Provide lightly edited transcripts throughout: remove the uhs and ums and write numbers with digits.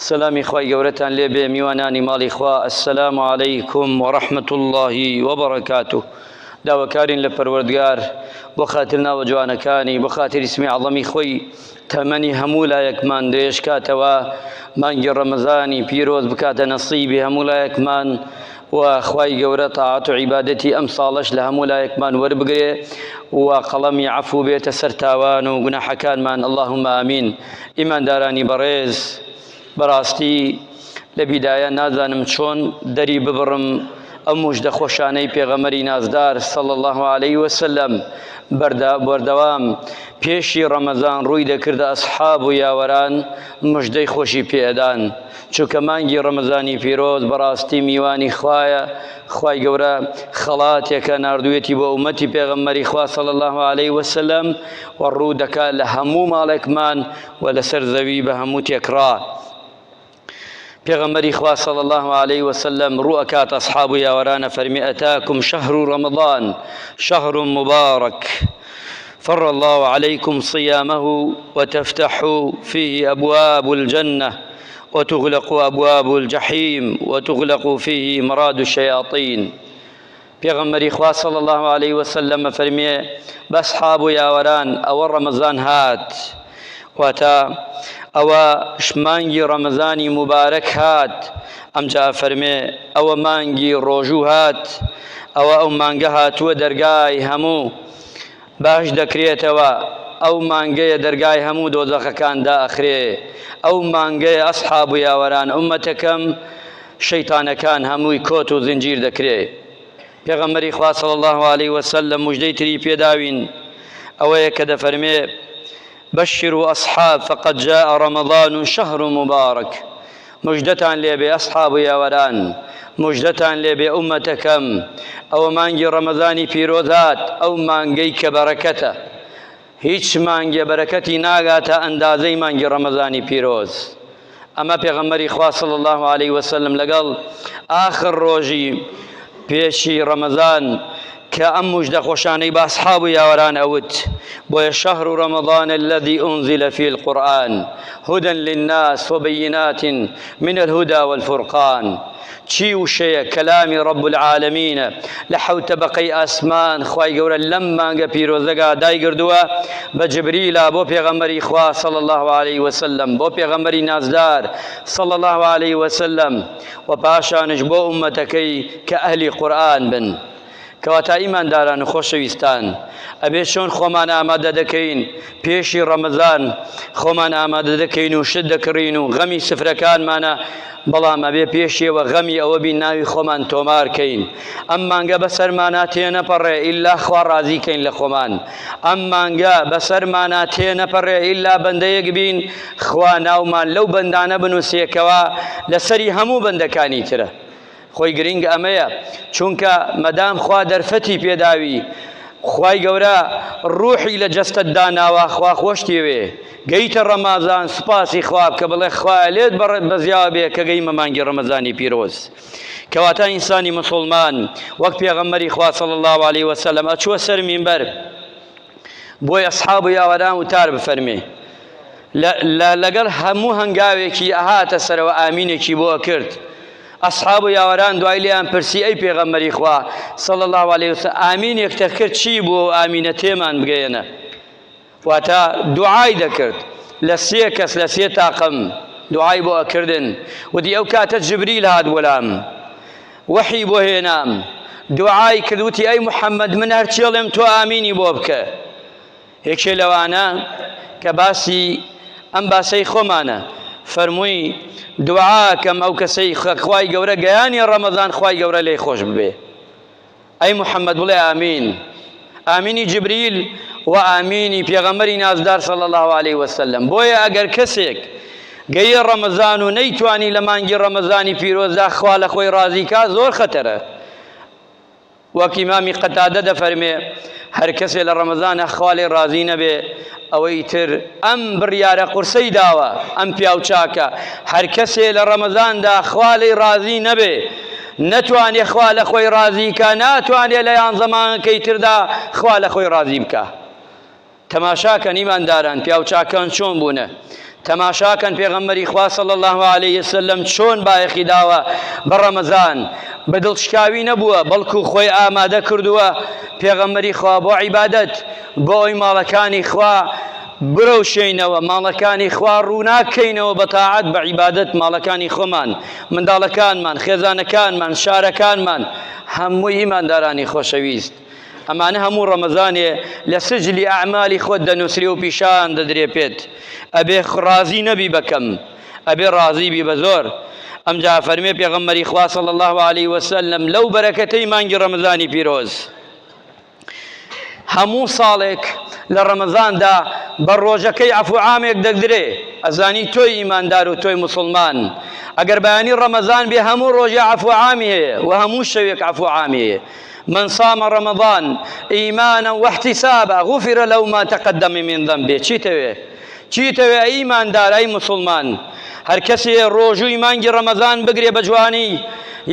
سەلامی خوای گەورەتان لێ بێ میوانانی ماڵی خوا السلام علیکم ورحمة الله وبرکاته داواکارین لە پەروەردگار بۆ خاتر ناوە جوانەکانی بۆ خاتر اسمی عەڵەمی خۆی تەمەنی هەموو لایەکمان درێژ کاتەوە مانگی ڕەمەزانی پیرۆز بکاتە نەسیبی هەموو لایەکمان و خوای گەورە تاعەت و عیبادەتی ئەم ساڵەش لە هەموو لایەکمان وەربگرێ و قەڵەمی عەفو بێتە سەر تاوان و گوناحەکانمان اللهم آمین ئیماندارانی بەڕێز بەڕاستی لە بیدایە نازانم چۆن دەری ببڕم ئەم مژدە خۆشانەی پێغەمەری نازدار صلی الله علیه وسلم بەردەوام پێشی ڕەمەزان ڕووی دەکردە ئەسحاب و یاوەران مژدەی خۆشی پێدان چونکە مانگی ڕەمەزانی پیرۆز بەڕاستی میوانی خوایە خوای گەورە خەڵاتێکە ناردوویەتی بۆ ئومەتی پێغەمبەری خوا صلی الله علیه وسلم و ڕوو دەکات لە هەموو ماڵێکمان و لەسەر زەوی بە هەموو تێکڕا پێغەمبەری خوا صلی الله علیه وسلم ڕوو ئەکات ئەصحاب و یاوەرانە فەرمی ئەتاکم شهر رمضان شهر مبارک فر الله عليكم صيامه وتفتح فيه أبواب الجنة وتغلق أبواب الجحيم وتغلق فيه مراد الشياطين پێغەمبەری خوا صلی الله علیه وسلم فەرمیێ بە ئەسحاب و یاوەران ئەوە ڕەمەزان هات واتە ئەوە مانگی ڕەمەزانی موبارەک هات ئەمجا فەرمێ ئەوە مانگی ڕۆژوو هات ئەوە ئەو مانگە هاتووە دەرگای هەموو باش دەکرێتەوە ئەو مانگەیە دەرگای هەموو دۆزەخەکان دائەخرێ ئەو مانگەیە ئەسحاب و یاوەران ئومەتەکەم شەیتانەکان هەمووی کۆت و زنجیر دەکرێ پێغەمبەری خوا صلی الله علیه وسلم مژدەی تری پێداوین ئەوەیە کە دەفەرمێ بشروا اصحاب فقد جاء رمضان شهر مبارک مژدەتان لێبێ ئەسحاب و یاوەران مژدەتان لێبێ ئومەتەکەم ئەوە مانگی ڕەمەزانی پیرۆز هات ئەو مانگەی کە بەرەکەتە هیچ مانگێ بەرەکەتی ناگاتە ئەندازەی مانگی ڕەمەزانی پیرۆز ئەمە پێغەمبەری خوا صلی الله علیه وسلم لەگەڵ ئاخر ڕۆژی پێشی ڕەمەزان کە ئەم مژدە خۆشانەی بە ئەسحاب و یاوەران ئەوت بۆیە شهر رمضان الذي أنزل فيه القرآن هدى للناس وبينات من الهدى والفرقان چی وشەیە کەلامی رب العالمینە لە حەوت تەبەقەی ئاسمان خوای گەورە لەم مانگە پیرۆزەگا دایگردووە بە جبریلا بۆ پێغەمبەری خوا صلی الله علیه وسلم بۆ پێغەمبەری نازدار صلی الله علیه وسلم و پاشانش بۆ ئومەتەکەی کە ئەهلی قورئان بن کەواتە ئیمانداران و خۆشەویستان ئەبێ چۆن خۆمان ئامادە دەکەین پێشی ڕەمەزان خۆمان ئامادە دەکەین و شت دەکڕین و غەمی سفرەکانمانە بەڵام ئەبێ پێشیەوە غەمی ئەوە بین ناوی خۆمان تۆمار کەین ئەم مانگە بەسەرمانا تێنەپەڕێ ئیلا خوا ڕازی کەین لە خۆمان ئەم مانگە بەسەرمانا تێنەپەڕێ ئیلا بەندەیەک بین خوا ناومان لەو بەندانە بنووسێکەوە لەسەری هەموو بەندەکانی ترە خۆی گرینگ ئەمەیە چونکە مەدام خوا دەرفەتی پێداوی خوای گەورە ڕوحی لە جەستەت داناوە خوا خۆشتیەوێ گەیتە ڕەمازان سوپاسی خوا بکە بڵێ خوایە لێت بەڕێت بەزیاوە بێ کە گەیمە مانگی ڕەمەزانی پیرۆز کەواتە ئینسانی مسوڵمان وەک پێغەمبەری خوا صلی الله علیه وسلم ئەچووە سەر مینبەر بۆی ئەسحاب و یاوەران وتار بفەرمێ لەگەڵ هەموو هەنگاوێکی ئەهاتە سەرەوە ئامینێکی بۆ کرد ئەسحاب و یاوەران دوای لێیان پرسی ئەی پێغەمبەری خوا صلی الله علیه وسلم ئامینێک دەکرد چی بوو و ئامینە تێمان بگەیەنە واتە دوعای دەکرد لە سێ کەس لە سێ تاقم دوعای بۆ ئەکردن وتی ئەو کاتە جبریل هات بۆلام وەحی بۆ هێنام دوعای کرد وتی ئەی محەممەد من هەرچێڵێم تۆ ئامینی بۆ بکە یەکێ لەوانە کە باسی ئەم باسەی خۆمانە فەرمووی دوعاکەم ئەو کەسەی خوای گەورە گەیانی ڕەمەزان خوای گەورە لێی خۆش ببێ ئەی محەممەد بڵێ ئامین ئامینی جبریل و ئامینی پێغەمبەری نازدار صلی الله علیه وسلم بۆیە ئەگەر کەسێک گەیە ڕەمەزان و نەیتوانی لە مانگی ڕەمەزانی پیرۆزدا خوا لە خۆی ڕازی کا زۆر خەتەرە وەک ئیمامی قەتادە دەفەرمێ هەر کەسێ لە ڕەمەزانە خوا لێ ڕازی نەبێ ئەوەی تر ئەم بڕیارە قورسەی داوە ئەم پیاو چاکە هەر کەسێ لە ڕەمەزاندا خوا لێی ڕازی نەبێ نەتوانێ خوا لە خۆی ڕازی کا ناتوانێ لە یانزە مانگەکەی تردا خوا لە خۆی ڕازی بکا تەماشاکەن ئیمانداران پیاوچاکان چۆن بوونە. تەماشاکەن پێغەمبەری خوا صلی اللە علیه وسلم چۆن بایەخی داوە بە ڕەمەزان، بە دڵشکاوی نەبووە بەڵکو خۆی ئامادە کردووە پێغەمبەری خوا بۆ عیبادەت، بۆ ئەوی ماڵەکانی خوا برەوشێینەوە، ماڵەکانی خوا ڕووناک کەینەوە بە تاعەت بە عیبادەت، ماڵەکانی خۆمان، منداڵەکانمان، خێزانەکانمان، شارەکانمان، هەمووی ئیماندارانی خۆشەویست. ئەمانە هەموو ڕەمەزانێ لە سجلی ئەعمالی خۆت دەنووسرێ و پیشان دەدرێ پێت. ئەبێ ڕازی نەبی بە کەم، ئەبێ ڕازی بی بە زۆر. ئەمجا ئەفەرمێ پێغەمبەری خوا صلی اللە علیه وسلم لەو بەرەکەتەی مانگی ڕەمەزانی پیرۆز هەموو ساڵێک لە ڕەمەزاندا بە ڕۆژەکەی عەفو عامێک دەدرێ. ئەزانی تۆی ئیماندار و تۆی موسڵمان ئەگەر بەیانی ڕەمەزان بێ هەموو ڕۆژێ عەفو عامی هەیە و هەموو شەوێک عەفو عامی هەیە. من صام رمضان ایمانا واحتسابا غفر له ما تقدم من ذنبه. چیتەوێ؟ چیتەوێ ئەی ئیماندار ئەی موسڵمان؟ هەر کەسێ ڕۆژووی مانگی ڕەمەزان بگرێ بە جوانی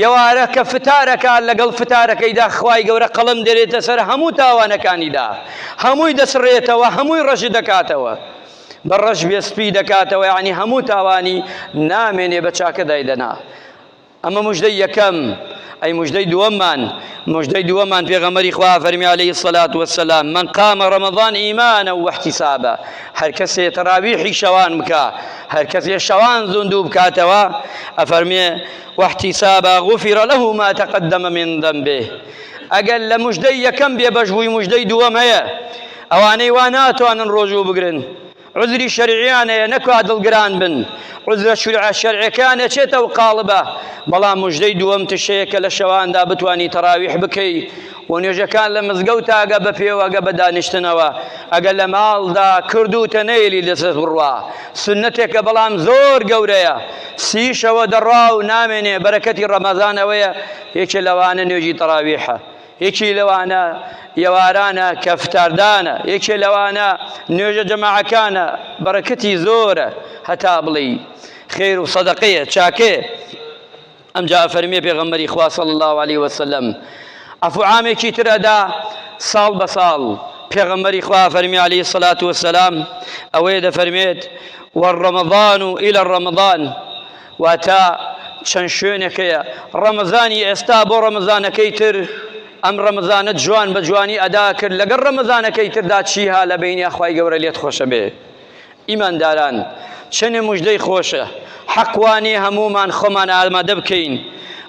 یەوارە کە فتارەکە لەگەڵ فتارەکەیدا خوای گەورە قەڵەم دەرێتە سەر هەموو تاوانەکانیدا، هەمووی دەسڕێتەوە، هەمووی ڕەش دەکاتەوە، بە ڕەش بێ سپی دەکاتەوە، یعنی هەموو تاوانی نامێنێ بە چاکە دایدەنا. ئەمە مژدەی یەکەم. ئەی مژدەی دووەممان، مژدەی دووەممان پێغەمبەری خوا فەرمی عەلەیهی سەلات وەسەلام من قام رمضان ئیمانا واحتسابا، هەر کەسێ تەراویحی شەوان بکا، هەر کەسێ شەوان زیندوو بکاتەوە، ئەفەرمێ واحتسابا غفر له ما تقدم من ذنبه. ئەگەر لە مژدەی یەکەم بێبەش بووی مژدەی دووەم هەیە. ئەوانەی وا ناتوانن ڕۆژوو بگرن عوزری شەرعیان هەیە نەکوا دڵگران بن، عوزرە شەرعیەکەیان ئەچێتە ئەو قاڵبە، بەڵام مژدەی دووەم تشەیە کە لە شەواندا بتوانی تەراویح بکەی و نوێژەکان لە مزگەوتا ئەگە بە پێوە ئەگە بە دانیشتنەوە ئەگە لە ماڵدا کردووتە نەیەلی لەسەر بڕوا سوننەتێکە بەڵام زۆر گەورەیە سی شەوە دەڕوا و نامێنێ بەرەکەتی ڕەمەزان ئەوەیە یەکێ لەوانە نوێژی تەراویحە. یەکێ لەوانە ئێوارانە کە فتاردانە، یەکێ لەوانە نوێژە جەماعەکانە، بەرەکەتی زۆرە هەتا بڵێی خێر و سەدەقەیە، چاکەیە. ئەمجا ئەفەرمێ پێغەمبەری خوا صلی اللە علیه وسلم عەفو عامێکی تر ئەدا ساڵ بە ساڵ. پێغەمبەری خوا فەرمی علیه الصلاة والسلام ئەوەیە دەفەرمێت والرمضان إلى الرمضان، واتە چەند شوێنێک هەیە ڕەمەزانی ئێستا بۆ ڕەمەزانەکەی تر ئەم ڕەمەزانە جوان بە جوانی ئەدا کرد لەگەڵ ڕەمەزانەکەی تردا چی ها لە بینیا خوای گەورە لێت خۆشە بێ. ئیمانداران چەنێ مژدەی خۆشە حەق وانیە هەموومان خۆمان ئامادە بکەین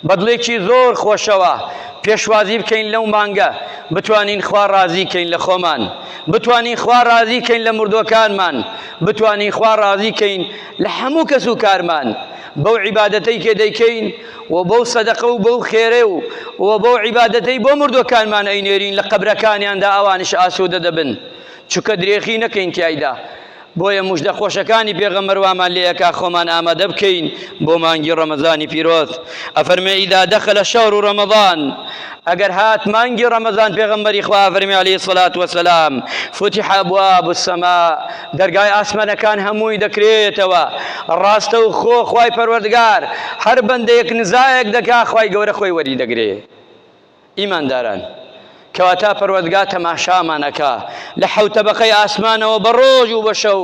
بە دڵێکی زۆر خۆشەوە پێشوازی بکەین لەو مانگە بتوانین خوا ڕازی کەین لە خۆمان بتوانین خوا ڕازی کەین لە مردوەکانمان بتوانین خوا ڕازی کەین لە هەموو کەس و کارمان بەو عیبادەتەی کە دەیکەین و بەو سەدەقە و بەو خێرە و و بەو عیبادەتەی بۆ مردوەکانمان ئەینێرین لە قەبرەکانیاندا ئەوانیش ئاسوودە دەبن چونکە درێخی نەکەین تیایدا. بۆیە مژدە خۆشەکانی پێغەمبەر وامان لێ ئەکا خۆمان ئامادە بکەین بۆ مانگی ڕەمەزانی پیرۆز. ئەفەرمێ اذا دخل شهر رمضان، ئەگەر هات مانگی ڕەمەزان پێغەمبەری خوا ئەفەرمێ علیه الصلاة والسلام فتح ابواب السماء، دەرگای ئاسمانەکان هەمووی دەکرێتەوە، ڕاستەوخۆ خوای پەروەردگار هەر بەندەیەک نزایەک دەکا خوای گەورە خۆی وەری دەگرێ. ئیمانداران، کەواتە پەروەردگار تەماشامان ئەکا لە حەوت تەبەقەی ئاسمانەوە بە ڕۆژ و بە شەو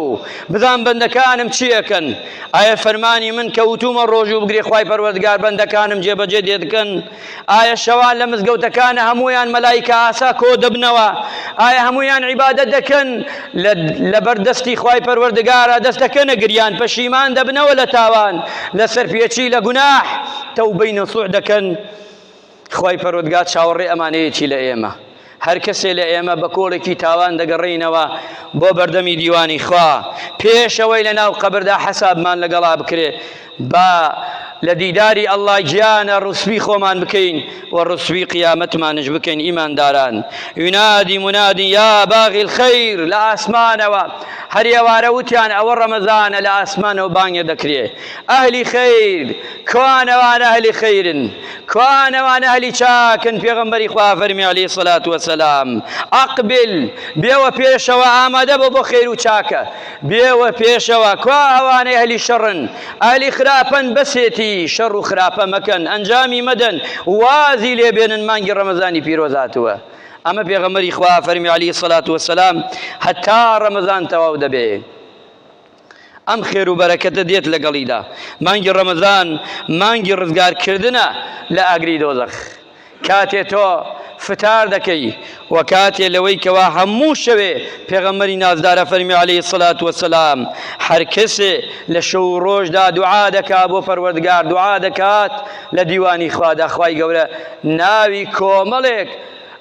بزان بەندەکانم چی ئەکەن، ئایا فەرمانی من کە وتومە ڕۆژوو بگرێ خوای پەروەردگار بەندەکانم جێبەجێ دێدکەن؟ ئایا شەوان لە مزگەوتەکانە هەموویان مەلایکە ئاسا کۆ دەبنەوە؟ ئایا هەموویان عیبادەت دەکەن لەبەر دەستی خوای پەروەردگارا دەست دەکەنە گریان پەشیمان دەبنەوە لە تاوان لە سەرپێچی لە گوناح تەوبەی نەسوح دەکەن؟ خوای پەروەردگار چاوەڕێ ئەمانەیەتی لە ئێمە هەر کەسێ لە ئێمە بە کۆڵێکی تاوان دەگەڕێینەوە بۆ بەردەمی دیوانی خوا پێشەوەی لە ناو قەبردا حەسابمان لەگەڵا بکرێ با لە دیداری ئەڵڵا گیانە ڕسوی خۆمان بکەین و ڕسوی قیامەتمانش بکەین. ئیمانداران ینادی منادی یا باغی الخیر لە ئاسمانەوە هەر ئێوارە وتیان ئەوە ڕەمەزانە لە ئاسمانەوە بانگێ دەکرێ ئەهلی خەیر کوان ئەوانە ئەهلی خەیرن کوان ئەوانە ئەهلی چاکن پێغەمبەری خوا فەرمی عەلەیهی سەلات وەسەلام ئەقبل بێوە پێشەوە ئامادە بە بۆ خێر و چاکە بێوە پێشەوە کوا ئەوانەی ئەهلی شەڕن ئەهلی خراپەن بەسێتی شەڕ و خراپە مەکەن ئەنجامی مەدەن وازی لێ بێنن مانگی ڕەمەزانی پیرۆز هاتووە ئەمە پێغەمبەری خوا فەرمی عەلەیهی سەلات وەسەلام هەتا ڕەمەزان تەواو دەبێ. ئەم خێر و بەرەکەتە دێت لەگەڵیدا. مانگی ڕەمەزان مانگی ڕزگارکردنە لە ئاگری دۆزەخ. کاتێ تۆ فتار دەکەی و کاتێ لەوەی کەوا هەموو شەوێ پێغەمبەری نازدار ئەفەرموێ علیە الصلوة والسلام هەر کەسێ لە شەو و ڕۆژدا دوعا دەکا بۆ پەروەردگار دوعا دەکات لە دیوانی خوادا خوای گەورە ناوی کۆمەڵێک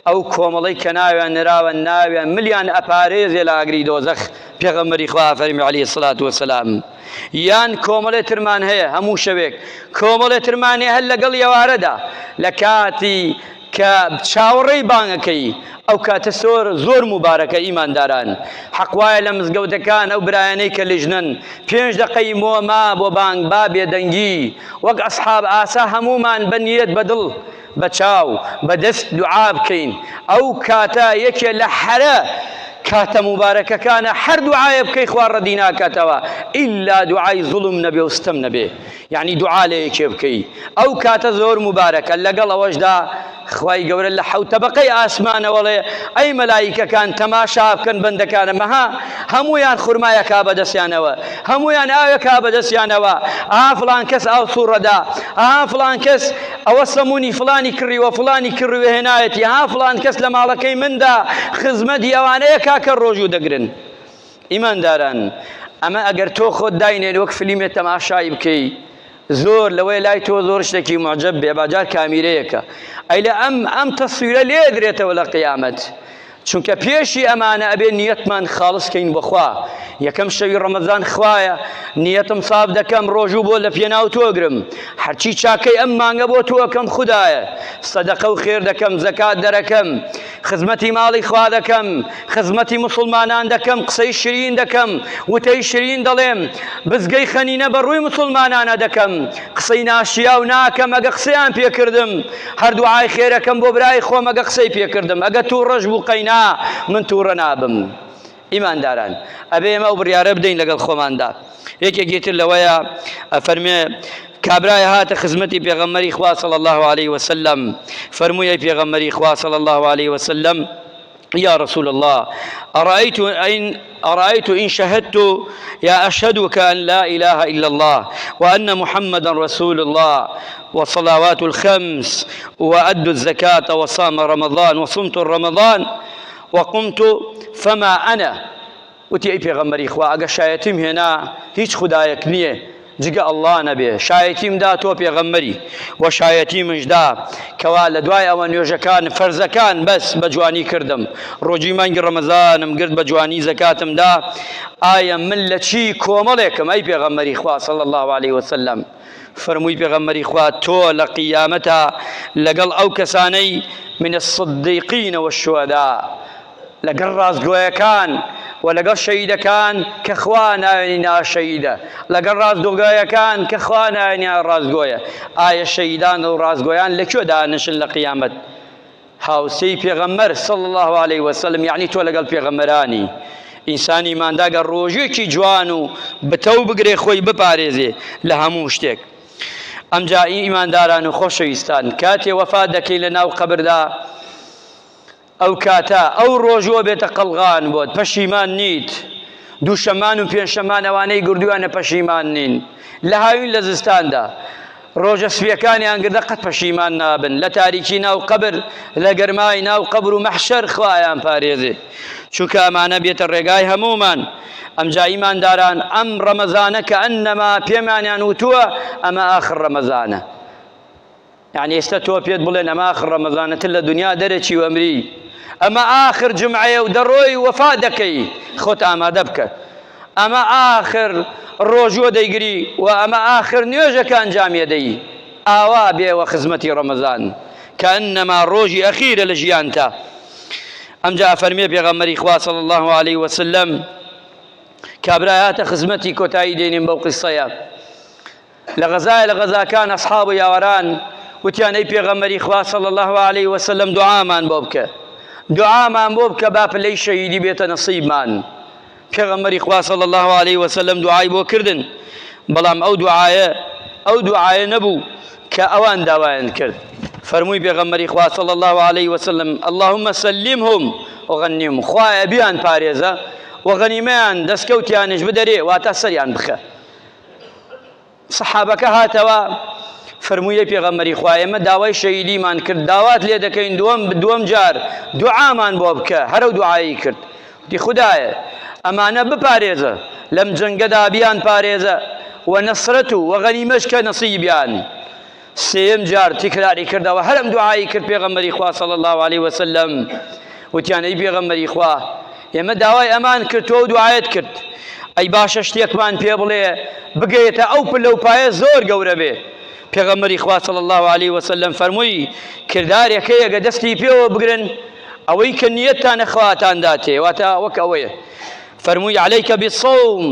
ئەو کۆمەڵەی کە ناویان نراوە ناویان ملیان ئەپارێزێ لە ئاگری دۆزەخ پێغەمبەری خوا فەرمی علیە الصلوة والسلام یان کۆمەڵێ ترمان هەیە هەموو شەوێک کۆمەڵێ ترمان هەیە هەر لەگەڵ ئێوارەدا لە کاتی کە چاوەڕێی بانگەکەی ئەو کاتە سۆر زۆر موبارەکە ئیمانداران حەق وایە لە مزگەوتەکان ئەو برایانەی کە لیژنەن پێنج دەقەی مۆما بۆ بانگ با بێدەنگی وەک ئەسحاب ئاسا هەموومان بە نیەت بە دڵ بە چاو بە دەست دوعا بکەین ئەو کاتە یەکێ لە حەرە کاتە موبارەکەکانە هەر دوعایە بکەی خوا ڕەدی ناکاتەوە ئیلا دوعای زوڵم نەبێ و ستەم نەبێ یعنی دوعا لە یەکێ بکەی ئەو کاتە زۆر موبارەکە لەگەڵ ئەوەشدا خوای گەورە لە حەوت تەبەقەی ئاسمانەوەڵێ ئەی مەلایکەکان تەماشا بکەن بەندەکانم ها هەموویان خورمایەکا بەدەستیانەوە هەموویان ئاوێکا بەدەستیانەوە ئا فڵان کەس ئاو سوڕەدا ئا فڵان کەس ئەوە سەمونی فڵانی کڕیوە فڵانی کڕیوە هێنایەتی ها فڵان کەس لە ماڵەکەی مندا خزمەتی ئەوانەیە کاکە ڕۆژوو دەگرن ئیمانداران ئەمە ئەگەر تۆ خۆت داینێن وەک فلیمێ تەماشای بکەی زۆر لەوەی لای تۆ زۆر شتێکی معجب بێ باجار کامیرەیەکە ئەی لە ئەم ئەم تەسویرە لێ درێتەوە لە قیامەت چونکە پێشی ئەمانە ئەبێ نیەتمان خاڵس کەین بۆ خوا یەکەم شەوی ڕەمەزان خوایە نیەتم ساف دەکەم ڕۆژوو بۆ لە پێناو تۆ گرم هەرچی چاکەی ئەم مانگە بۆ تۆ ئەکەم خودایە سەدەقە و خێر دەکەم زەکات دەرەکەم خزمەتی ماڵی خوا دەکەم خزمەتی موسڵمانان دەکەم قسەی شرین دەکەم وتەی شرین دەڵێم بزگەی خەنینە بە ڕووی موسڵمانانە دەکەم قسەی ناشیاو ناکەم ئەگە قسەیان پێکردم هەر دوعای خێرەکەم بۆ برای خۆم ئەگە قسەی پێکردم ئەگە تووڕەش بوو قەینا من تووڕە نابم ئیمانداران ئەبێ ئێمە ئەو بڕیارە بدەین لەگەڵ خۆماندا یەکێکی تر لەوەیە ئەفەرمێ کابرای هاتە خزمەتی پێغەمبەری خوا صلی الله علیه وسلم فەرمووی پێغەمبەری خوا صلی الله علیه وسلم يا رسول الله أرأيت أن أرأيت إن شهدت يا أشهدك أن لا إله إلا الله وأن محمدا رسول الله والصلوات الخمس وأدوا الزكاة وصام رمضان وصمت رمضان وقمت فما أنا وتی ئەی پێغەمبەری خوا ئەگە شایەتیم هێنا هیچ خودایەک نییە جگە ئەڵڵا نەبێ شایەتیم دا تۆ پێغەمبەری و شایەتی منش دا کەوا لە دوای ئەوە نوێژەکان فەرزەکان بەس بە جوانی کردم ڕۆژی مانگی ڕەمەزانم گرت بە جوانی زەکاتم دا ئایا من لە چی کۆمەڵێکم ئەی پێغەمبەری خوا صلی الله علیه وسلم فەرمووی پێغەمبەری خوا تۆ لە قیامەتا لەگەڵ ئەو کەسانەی من الصدیقین والشهداء لەگەڵ ڕاستگۆیەکان و لەگەڵ شەهیدەکان کە خوا ناوێنی نا شەهیدە لەگەڵ ڕاستگۆیەکان کە خوا ناوێنی ڕاستگۆیە ئایا شەهیدان و ڕاستگۆیان لە کوێ دانیشن لە قیامەت هاوسێی پێغەمبەر صلی الله علیه وسلم یعنی تۆ لەگەڵ پێغەمبەرانی ئینسانی مانداگە ڕۆژێکی جوان و بتەو بگرێ خۆی بپارێزێ لە هەموو شتێک ئەمجا ئیمانداران و خۆشەویستان کاتێ وەفات دەکەی لە ناو قەبردا ئەو کاتە ئەو ڕۆژووە بێتە قەڵغان بۆت پەشیمان نیت دووشەمان و پێنجشەمان ئەوانەی گردویانە پەشیمان نین لە هاوین لە زستاندا ڕۆژە سپیەکانیان گردە قەت پەشیمان نابن لە تاریکی ناو قەبر لە گەرمای ناو قەبر و مەحشەر خوایان پارێزێ چونکە ئەمانە بێتە ڕێگای هەموومان ئەمجا ئیمانداران ئەم ڕەمەزانە کە ئەنەما پێمانیان وتووە ئەمە ئاخر ڕەمەزانە یەعنی ئێستا تۆ پێت بڵێن ئەمە ئاخر ڕەمەزانە تر لە دنیا دەرەچی و ئەمری ئەمە ئاخر جمعەیە و دەڕۆی وەفا دەکەی خۆت ئامادە بکە ئەمە ئاخر ڕۆژوە دەیگری و ئەمە ئاخر نوێژەکە ئەنجامیە دەی ئاوا بێوە خزمەتی ڕەمەزان کەئەنەما ڕۆژی ئەخیرە لە ژیانتا ئەمجا ئەفەرمێ پێغەمبەری خوا صلی الله علیه وسلم کابرا هاتە خزمەتی کۆتایی دێنین بەو قسەیە لە غەزایە لە غەزاکان ئەسحاب و یاوەران وتیان ئەی پێغەمبەری خوا صلی الله علیه وسلم دوعامان بۆ بکە دوعامان بۆ بکە با پلەی شەهیدی بێتە نەسیبمان پێغەمبەری خوا صلی الله علیه وسلم دوعای بۆ کردن بەڵام ئەو دوعایە ئەو دوعایە نەبوو کە ئەوان داوایان کرد فەرمووی پێغەمبەری خوا صلی الله علیه وسلم اللهم سلمهم وغنهم خوایە بیان پارێزە. و غەنیمەیان دەستکەوتیانیش بدەرێ واتە سەریان بخە. سەحابەکە هاتەوە فەرمووی پێغەمبەری خوا ئێمە داوای شەهیدیمان کرد داوات لێ دەکەین دووەم دووەم جار دوعامان بۆ بکە هەر ئەو دوعایی کرد وتی خودایە ئەمانە بپارێزە لەم جەنگەدا بیان پارێزە و نەسرەت و غەنیمەش کە نەسیبیان سێیەم جار تکراری کردەوە هەر ئەم دوعایی کرد پێغەمبەری خوا صلی الله علیه وسلم وتیان ئەی پێغەمبەری خوا ئێمە داوای ئەمان کرد تۆ دوعایەت کرد ئەی باشە شتێکمان پێ بڵێ بگەیتە ئەو پلە و پایە زۆر گەورە بێ پێغەمبەری خوا صلی الله علیه وسلم فەرمووی کردارێک هەیە گە دەستی پێوە بگرن ئەوەی کە نیەتتانە خواتان داتێ واتە وەک ئەوەیە فەرمووی علیک بالصوم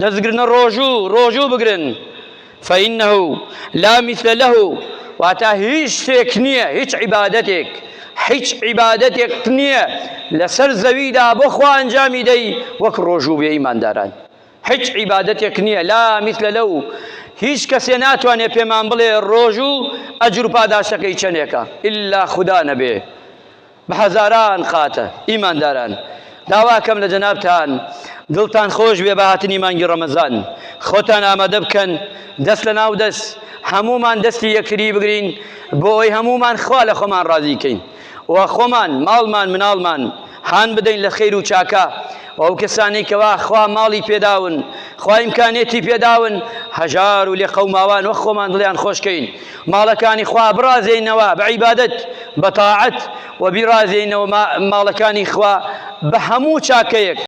دەستگرنە ڕۆژوو ڕۆژوو بگرن فإنه لا مثل له واتە هیچ شتێک نییە هیچ عیبادەتێک هیچ عیبادەتێک نییە لەسەر زەویدا بۆ خوا ئەنجامی دەی وەک ڕۆژوو بێ ئیمانداران هیچ عیبادەتێک نییە لا مثل له هیچ کەسێ ناتوانێت پێمان بڵێ ڕۆژوو ئەجر و پاداشتەکەی چەندێکە ئللا خودا نەبێ بە هەزاران قاتە ئیمانداران داواکەم لە جەنابتان دڵتان خۆش بێ بە هاتنی مانگی ڕەمەزان خۆتان ئامادە بکەن دەست لە ناو دەست هەمومان دەستی یەکتری بگرین بۆ ئەوەی هەمومان خوا لە خۆمان ڕازی کەین و خۆمان ماڵمان مناڵمان هان بدەین لە خێر و چاکە و ئەو کەسانەی کەوا خوا ماڵی پێداون خوا ئیمکانێتی پێداون هەژار و لێقەوماوان وەک خۆمان دڵیان خۆشکەین ماڵەکانی خوا بڕازێینەوە بە عیبادەت بە تاعەت و بیڕازێینەوە ماڵەکانی خوا بە هەموو چاکەیەک.